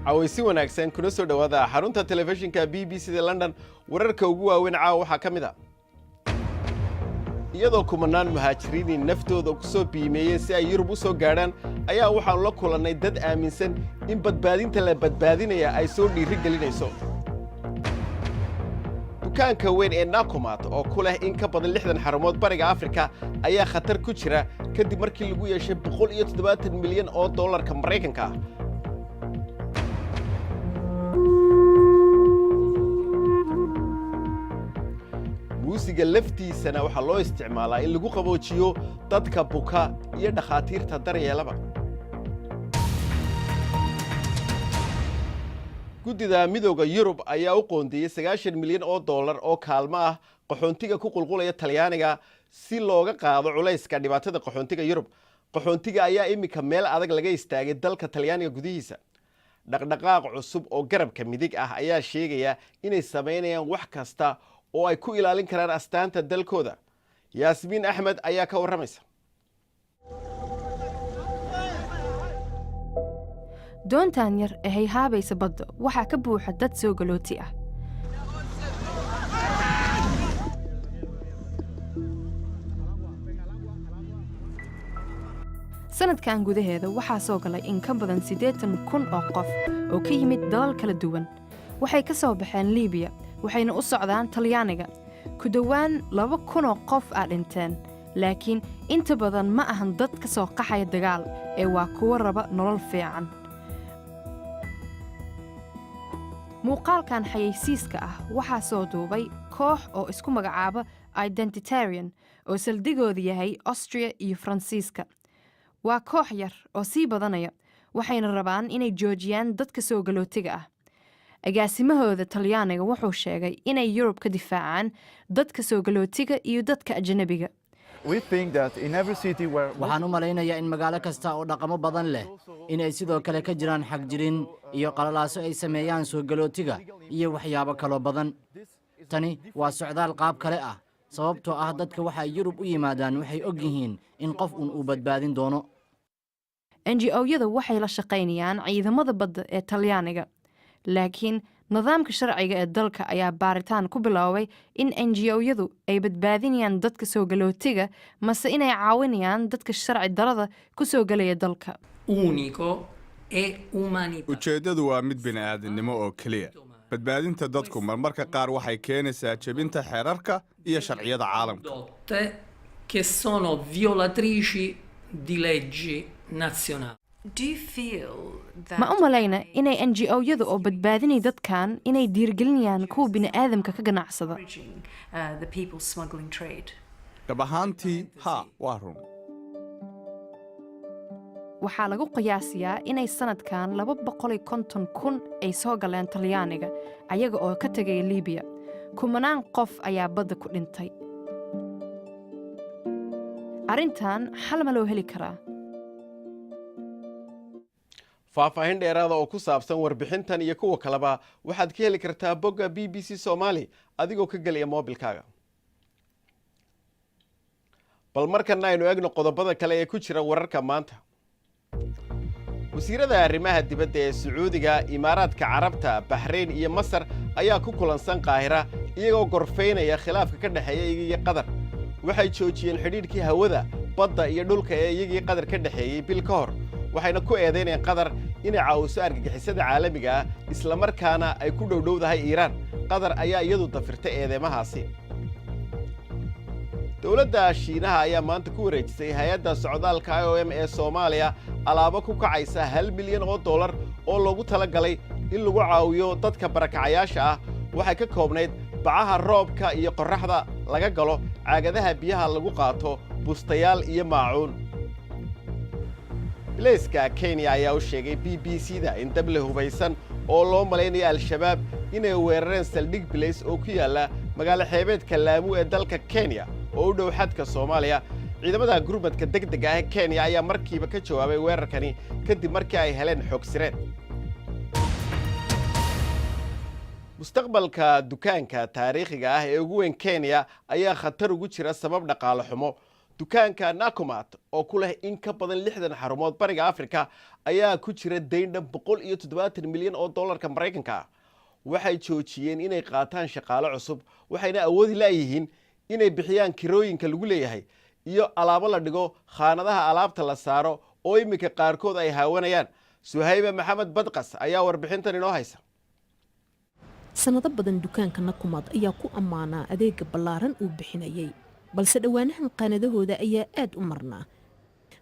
Cawaysi wanaagsan, kuna soo dhowaada xarunta telefishinka BBC da London. Wararka ugu waaweyn caawa waxaa ka mid ah: iyadoo kumanaan muhaajiriinii naftooda ku soo biimeeyeen si ay Yurub u soo gaadhaan, ayaa waxaannu la kulannay dad aaminsan in badbaadinta la badbaadinaya ay soo dhiiri gelinayso. Dukaanka weyn ee Nakumatt oo ku leh in ka badan 60 xarumood Bariga Afrika ayaa khatar ku jira kadib markii lagu yeeshay 170 milyan oo dollarka Maraykanka ah. Muusiga laftiisana waxaa loo isticmaalaa in lagu qaboojiyo dadka buka iyo dhakhaatiirta daryeelaba. Guddida Midooda Yurub ayaa u qoondeeyey 90 milyan oo dollar oo kaalmo ah qaxoontiga ku qulqulaya Talyaaniga si looga qaado culayska dhibaatada qaxoontiga Yurub. Qaxoontiga ayaa iminka meel adag laga istaagay dalka Talyaaniga gudihiisa. Dhaqdhaqaaq cusub oo garabka midig ah ayaa sheegaya inay samaynayaan wax kasta oo ay ku ilaalin karaan astaanta dalkooda. Yaasmiin Axmed ayaa ka warramaysa. Doontan yar ee hayhaabaysa badda waxaa ka buuxa dad soo galooti ah. Sanadkan gudaheeda waxaa soo galay in ka badan 80,000 oo qof oo ka yimid dalal kala duwan. Waxay ka soo baxeen Liibiya, waxayna u socdaan Talyaaniga. Ku dhowaan 2,000 oo qof aa dhinteen, laakiin inta badan ma ahan dad ka soo qaxaya dagaal ee waa kuwo raba nolol fiican. Muuqaalkan xayeysiiska ah waxaa soo duubay koox oo isku magacaaba Identitarian oo saldhigoodu yahay Austria iyo Faransiiska. Waa koox yar oo sii badanaya, waxayna rabaan inay joojiyaan dadka soo galootiga ah. Agaasimahooda Talyaaniga wuxuu sheegay inay Yurub ka difaacaan dadka soo galootiga iyo dadka ajnabiga. Waxaan u malaynayaa in magaalo kasta oo dhaqamo badan leh inay sidoo kale ka jiraan xagjirin iyo qalalaaso ay sameeyaan soo galootiga iyo waxyaabo kaloo badan. Tani waa socdaal qaab kale ah, sababtoo ah dadka waxa ay Yurub u yimaadaan waxay og yihiin in qof un uu badbaadin doono. NGO-yada waxay la shaqaynayaan ciidamada badda ee Talyaaniga, laakiin nidaamka sharciga ee dalka ayaa baaritaan ku biloobay in NGO-yadu ay badbaadinayaan dadka soo galootiga mase inay caawinayaan dadka sharci darada ku soo gelaya dalka. Unico è umanità. Ujeeddadu waa mid bini'aadannimo oo keliya. Badbaadinta dadku marmarka qaar waxay keenaysaa jebinta xeerarka iyo sharciyada caalamka. Condotte che sono violatrici di leggi nazionali. Ma u malayna inay NGO-yadu oo badbaadinay dadkan inay dhiirigelinayaan kuwa bini'aadamka ka ganacsada? Dhab ahaantii, haa, waa run. Waxaa lagu qiyaasiyaa inay sanadkan 250,000 ay soo galeen Talyaaniga ayaga oo ka tegaya Liibiya. Kumanaan qof ayaa badda ku dhintay. Arrintan xal ma loo heli karaa? Faahfaahin dheeraada oo ku saabsan warbixintan iyo kuwa kaleba waxaad ka heli kartaa bogga BBC Soomaali adigoo ka gelaya moobilkaaga. Bal markana aynu eegno qodobada kale ee ku jira wararka maanta. Wasiirada arrimaha dibadda ee Sacuudiga, Imaaraadka Carabta, Baxrayn iyo Masar ayaa ku kulansan Qaahira, iyagoo gorfaynaya khilaafka ka dhexeeya iyagii Qatar. Waxay joojiyeen xidhiidhkii hawada, badda iyo dhulka ee iyagii Qatar ka dhexeeyey bil ka hor, waxayna ku eedaynayaan Qatar inay caawiso argagixisada caalamiga ah, islamarkaana ay ku dhowdhowdahay Iiraan. Qatar ayaa iyadu dafirtay eedeymahaasi. Dowladda Shiinaha ayaa maanta ku wareejisay hay-adda socdaalka IOM ee Soomaaliya alaabo ku kacaysa 1 milyan oo dollar oo loogu talagalay in lagu caawiyo dadka barakacayaasha ah. Waxay ka koobnayd bacaha roobka iyo qorraxda laga galo, caagadaha biyaha lagu qaato, bustayaal iyo maacuun. Bilayska Kenya ayaa u sheegay BBC da in dable hubaysan oo loo malaynaya Al-Shabaab inay weerareen saldhig bilays oo ku yaalla magaalo xeebeedka Laamu ee dalka Kenya oo u dhow xadka Soomaaliya. Ciidamada gurmadka degdega ah ee Kenya ayaa markiiba ka jawaabay weerarkani kadib markii ay heleen xog sireed. Mustaqbalka dukaanka taariikhiga ah ee ugu weyn Kenya ayaa khatar ugu jira sabab dhaqaale xumo. Dukaanka Nakumatt oo ku leh in ka badan 60 xarumood Bariga Afrika ayaa ku jira dayn dhan 170 milyan oo dollarka Maraykanka ah. Waxay joojiyeen inay qaataan shaqaale cusub, waxayna awoodi la'yihiin inay bixiyaan kirooyinka lagu leeyahay iyo alaabo la dhigo khaanadaha alaabta la saaro oo iminka qaarkood ay haawanayaan. Suhayba Maxamed Badqas ayaa warbixintan inoo haysa. Sannado badan dukaanka Nakumatt ayaa ku ammaanaa adeega ballaaran uu bixinayay, balse dhowaanahan qaanadahooda ayaa aad u marnaa.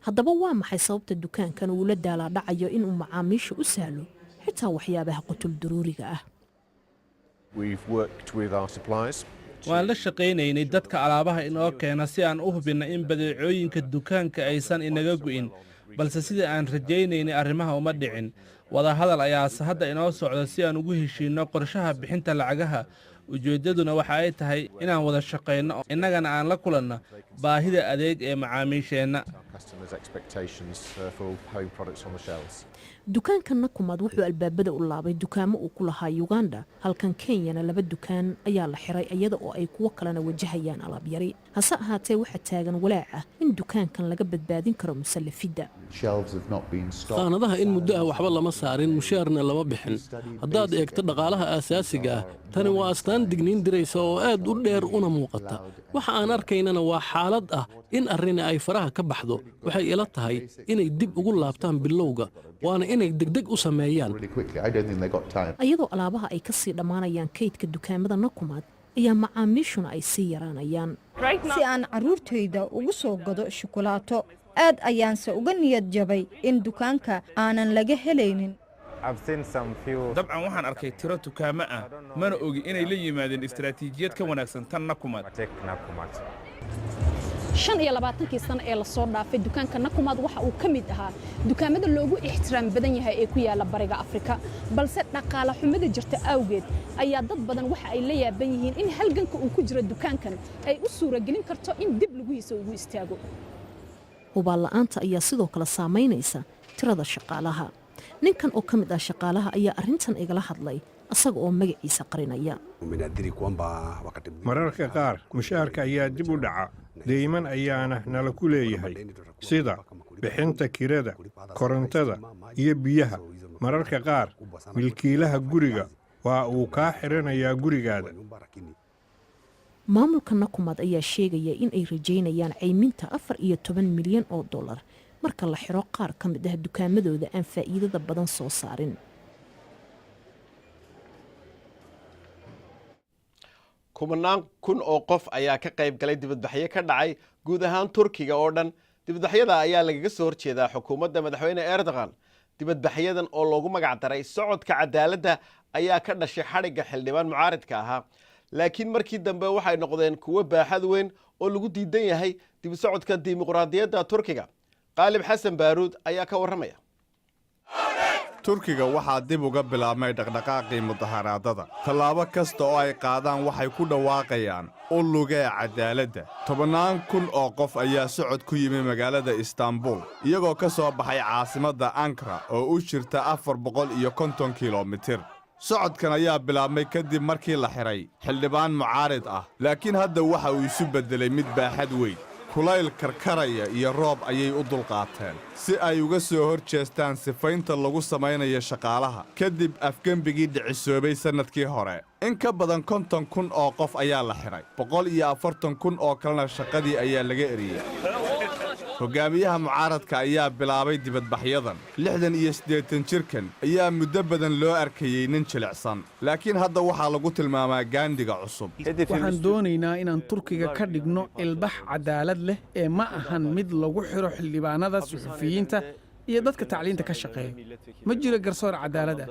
Haddaba waa maxay sababta dukaankan uu la daalaadhacayo inuu macaamiisha u sahlo xitaa waxyaabaha qutul daruuriga ah? Waan la shaqaynaynay dadka alaabaha inoo keena si aan u hubinno in badeecooyinka dukaanka aysan inaga gu'in, balse sida aan rajaynaynay arrimaha uma dhicin. Wadahadal ayaase hadda inoo socda si aan ugu heshiinno qorshaha bixinta lacagaha. Ujeeddaduna waxa ay tahay inaan wada shaqayno, innagana aan la kulanno baahida adeeg ee macaamiisheenna. Dukaanka Nakumatt wuxuu albaabada u laabay dukaamo uu ku lahaa Uganda, halkan Kenyana laba dukaan ayaa la xiray, iyada oo ay kuwo kalena wajahayaan alaabyari. Hase ahaatee, waxaa taagan walaac ah in dukaankan laga badbaadin karo musallafidda. Khaanadaha in muddo ah waxba lama saarin, mushaarna lama bixin. Haddaad eegto dhaqaalaha aasaasiga ah, tani waa astaan digniin diraysa oo aad u dheer una muuqata. Waxa aan arkaynana waa xaalad ah in arrini ay faraha ka baxdo. Waxay ila tahay inay dib ugu laabtaan bilowga, waana inay degdeg u sameeyaan. Ayadoo alaabaha ay ka sii dhammaanayaan kaydka dukaamada Nakumatt ayaa macaamiishuna ay sii yaraanayaan. Si aan carruurtayda ugu soo gado shukulaato, aad ayaanse uga niyad jabay in dukaanka aanan laga helaynin. Dabcan waxaan arkay tiro dukaamo ah, mana ogi inay la yimaadeen istaraatiijiyad ka wanaagsan tan Nakumatt. 25-kii sano ee lasoo dhaafay, dukaanka Nakumatt waxa uu ka mid ahaa dukaamada loogu ixtiraam badan yahay ee ku yaala Bariga Afrika, balse dhaqaale xumida jirta awgeed ayaa dad badan waxa ay la yaaban yihiin in halganka uu ku jiro dukaankan ay u suuragelin karto in dib lugihiisa ugu istaago. Hubaal la'aanta ayaa sidoo kale saamaynaysa tirada shaqaalaha. Ninkan oo ka mid ah shaqaalaha ayaa arrintan igala hadlay asaga oo magaciisa qarinaya. Mararka qaar mushaarka ayaa dib u dhaca, deyman ayaana nala ku leeyahay, sida bixinta kirada, korontada iyo biyaha. Mararka qaar milkiilaha guriga waa uu kaa xiranayaa gurigaada. Maamulka Nakumatt ayaa sheegaya in ay rajaynayaan cayminta 14 milyan oo dollar marka la xiro qaar ka mid ah dukaamadooda aan faa'iidada badan soo saarin. Kumanaan kun oo qof ayaa ka qayb galay dibadbaxyo ka dhacay guud ahaan Turkiga oo dhan. Dibadbaxyada ayaa lagaga soo horjeedaa xukuumadda Madaxweyne Erdogan. Dibadbaxyadan oo loogu magac daray socodka cadaaladda ayaa ka dhashay xadhigga xildhibaan mucaaridka ahaa, laakiin markii dambe waxay noqdeen kuwo baaxad weyn oo lagu diidan yahay dib u socodka dimuqraadiyadda Turkiga. Qaalib Xasan Baaruud ayaa ka warramaya. Turkiga waxaa dib uga bilaabmay dhaqdhaqaaqii mudaharaadada. Tallaabo kasta oo ay qaadaan waxay ku dhawaaqayaan "U lugee caddaaladda". Tobannaan kun oo qof ayaa socod ku yimi magaalada Istaanbul, iyagoo ka soo baxay caasimadda Ankara oo u jirta 450 kilomitir. Socodkan ayaa bilaabmay kadib markii la xidhay xildhibaan mucaarid ah, laakiin hadda waxa uu isu beddelay mid baaxad weyn. Kulayl karkaraya iyo roob ayay u dulqaateen si ay uga soo hor jeestaan sifaynta lagu samaynayo shaqaalaha kadib afgembigii dhicisoobay sannadkii hore. In ka badan 50,000 oo qof ayaa la xidhay, 140,000 oo kalena shaqadii ayaa laga eriyey. Hogaamiyaha mucaaradka ayaa bilaabay dibadbaxyadan. 86 jirkan ayaa muddo badan loo arkayey nin jilicsan, laakiin hadda waxaa lagu tilmaamaa Gaandiga cusub. Waxaan doonaynaa inaan Turkiga ka dhigno ilbax cadaalad leh ee ma ahan mid lagu xiro xildhibaanada, suxufiyiinta iyo dadka tacliinta ka shaqeeya. Ma jiro garsoor cadaalad ah.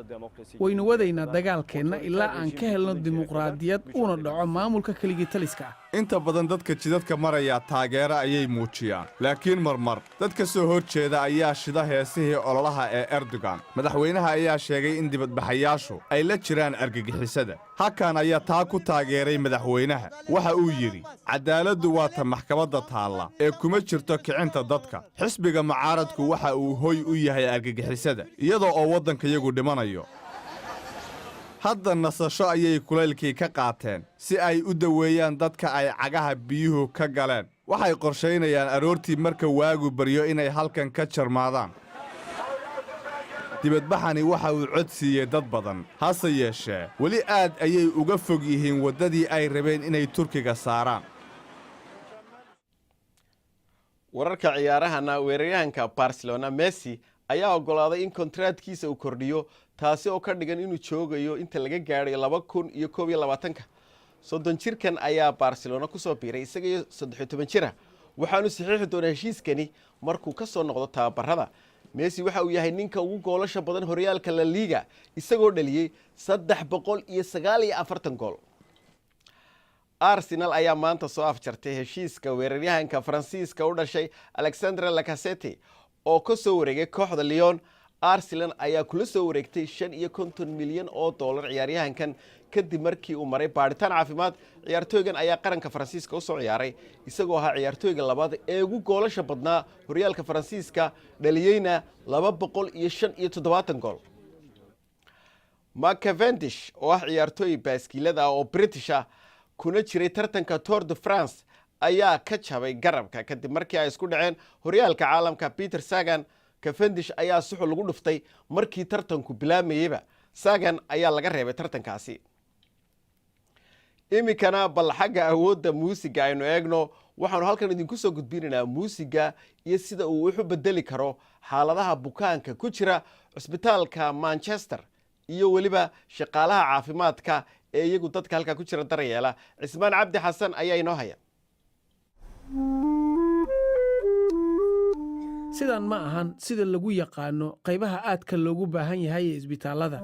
Waynu wadaynaa dagaalkeenna ilaa aan ka helno dimuqraadiyad uuna dhaco maamulka keligii taliska ah. Inta badan dadka jidadka maraya taageero ayay muujiyaan, laakiin marmar dad ka soo hor jeeda ayaa shida heesihii ololaha ee Erdogan. Madaxweynaha ayaa sheegay in dibadbaxayaashu ay la jiraan argagixisada. Hakan ayaa taa ku taageeray madaxweynaha. Waxa uu yidhi, "Caddaaladdu waa ta maxkamadda taalla ee kuma jirto kicinta dadka. Xisbiga mucaaradku waxa uu hoy u yahay argagixisada, iyadoo oo waddankayagu dhimanayo." Hadda nasasho ayay kulaylkii ka qaateen si ay u daweeyaan dadka ay cagaha biyuhu ka galeen. Waxay qorshaynayaan aroortii marka waagu baryo inay halkan ka jarmaadaan. Dibadbaxani waxa uu cod siiyey dad badan, hase yeeshee weli aad ayay uga fog yihiin waddadii ay rabeen inay Turkiga saaraan. Wararka ciyaarahana, weeraryahanka Barcelona Messi ayaa oggolaaday in kontraadkiisa uu kordhiyo, taasi oo ka dhigan inuu joogayo inta laga gaadhayo 2021-ka. 30 jirkan ayaa Barcelona kusoo biiray isaga iyo 13 jira, waxaanu saxiixi doonaa heshiiskani markuu ka soo noqdo tababarada. Messi waxa uu yahay ninka ugu goolasha badan horyaalka La Liga, isagoo dhaliyey 349 gool. Arsenal ayaa maanta soo afjartay heshiiska weeraryahanka Faransiiska u dhashay Alexandre Lacazette oo ka soo wareegay kooxda Lyon. Arsenal ayaa kula soo wareegtay 55 milyan oo dollar ciyaaryahankan kadib markii uu maray baadhitaan caafimaad. Ciyaartooygan ayaa qaranka Faransiiska usoo ciyaaray, isagoo ahaa ciyaartooyga labaad ee ugu goolasha badnaa horyaalka Faransiiska, dhaliyeyna 275 gool. Mark Cavendish oo ah ciyaartooy baaskiilada ah oo British ah, kuna jiray tartanka Tour de France, ayaa ka jabay garabka kadib markii ay isku dhaceen horyaalka caalamka Peter Sagan. Cavendish ayaa suxul lagu dhuftay markii tartanku bilaamayeyba. Sagan ayaa laga reebay tartankaasi. Iminkana bal xagga awoodda muusiga aynu eegno. Waxaanu halkan idinku soo gudbinaynaa muusiga iyo sida uu wuxu bedeli karo xaaladaha bukaanka ku jira cusbitaalka Manchester iyo weliba shaqaalaha caafimaadka ee iyagu dadka halkaa ku jira daryeela. Cismaan Cabdi Xasan ayaa inoo haya. Sidan ma ahan sida lagu yaqaano qaybaha aadka loogu baahan yahay ee isbitaallada,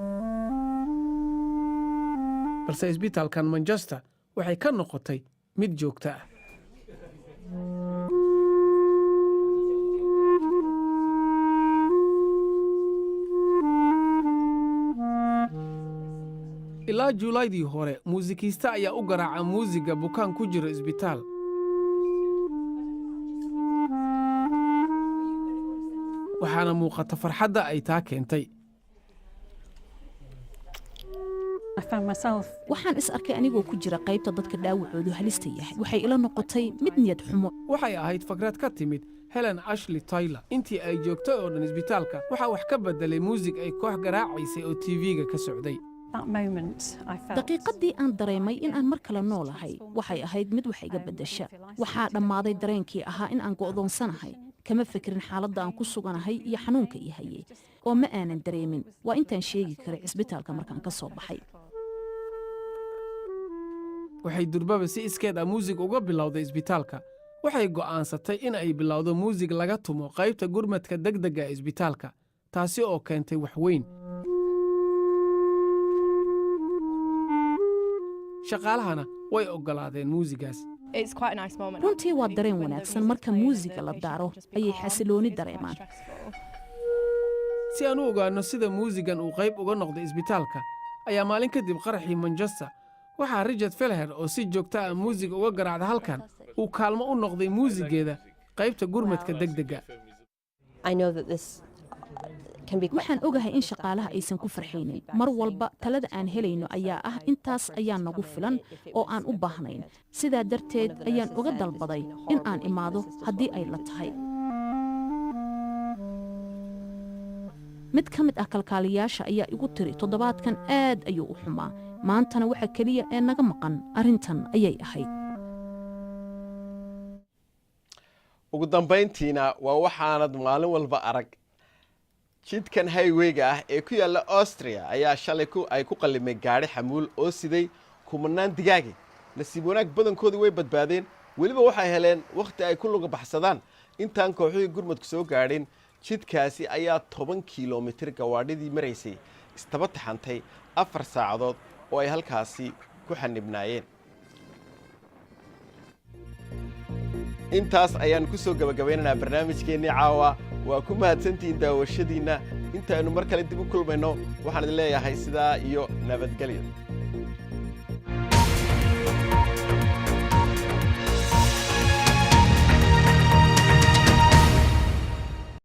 balse isbitaalkan Manchester waxay ka noqotay mid joogto ah. Ilaa Juulaydii hore, muusikiiste ayaa u garaaca muusiga bukaan ku jiro isbitaal. Waxaana muuqata farxadda ay taa keentay. Waxaan is arkay anigoo ku jira qaybta dadka dhaawacoodu halista yahay. Waxay ila noqotay mid niyad xumo. Waxay ahayd fakrad ka timid Helen Ashley Taylor. Intii ay joogtay oo dhan isbitaalka, waxaa wax ka beddelay muusig ay koox garaacaysay oo TV-ga ka socday. Daqiiqaddii aan dareemay in aan mar kale noolahay waxay ahayd mid wax iga beddesha. Waxaa dhammaaday dareenkii ahaa in aan go'doonsanahay. Kama fikirin xaaladda aan ku suganahay iyo xanuunka i hayay, oo ma aanan dareemin. Waa intaan sheegi karay cisbitaalka markaan ka soo baxay. Waxay durbaba si iskeed ah muusig uga bilowday isbitaalka. Waxay go'aansatay in ay bilowdo muusig laga tumo qaybta gurmadka degdegga ee isbitaalka, taasi oo keentay wax weyn. Shaqaalahana way oggolaadeen muusigaas. Runtii waa dareen wanaagsan. Marka muusiga la daaro ayay xasilooni dareemaan. Si aan u ogaanno sida muusigan uu qayb uga noqday isbitaalka, ayaa maalin kadib qaraxii Manchester waxaa Richard Felher, oo si joogta ah muusiga uga garaacda halkan, uu kaalmo u noqday muusigeeda qaybta gurmadka degdegga. Waxaan ogahay in shaqaalaha aysan ku farxaynin mar walba. Talada aan helayno ayaa ah intaas ayaa nagu filan oo aan u baahnayn. Sidaa darteed ayaan uga dalbaday in aan imaado haddii ay la tahay. Mid ka mid ah kalkaaliyaasha ayaa igu tiri, "Toddobaadkan aad ayuu u xumaa, maantana waxa keliya ee naga maqan arrintan ayay ahayd." Ugu dambayntiina, waa waxaanad maalin walba arag. Jidkan highwayga ah ee ku yaalla Austria ayaa shalay ay ku qallimay gaadhi xamuul oo siday kumanaan digaagi. Nasiib wanaag, badankoodii way badbaadeen. Weliba waxay heleen wakhti ay ku luga baxsadaan intaan kooxihii gurmadku soo gaadhin. Jidkaasi ayaa 10 kilomitir gawaadhidii maraysay istaba taxantay 4 saacadood oo ay halkaasi ku xanibnaayeen. Intaas ayaan ku soo gabagabaynaynaa barnaamijkeennii caawa. Waa ku mahadsantihiin daawashadiinna. Intaaynu mar kale dib u kulmayno, waxaan idin leeyahay sidaa iyo nabadgelyo.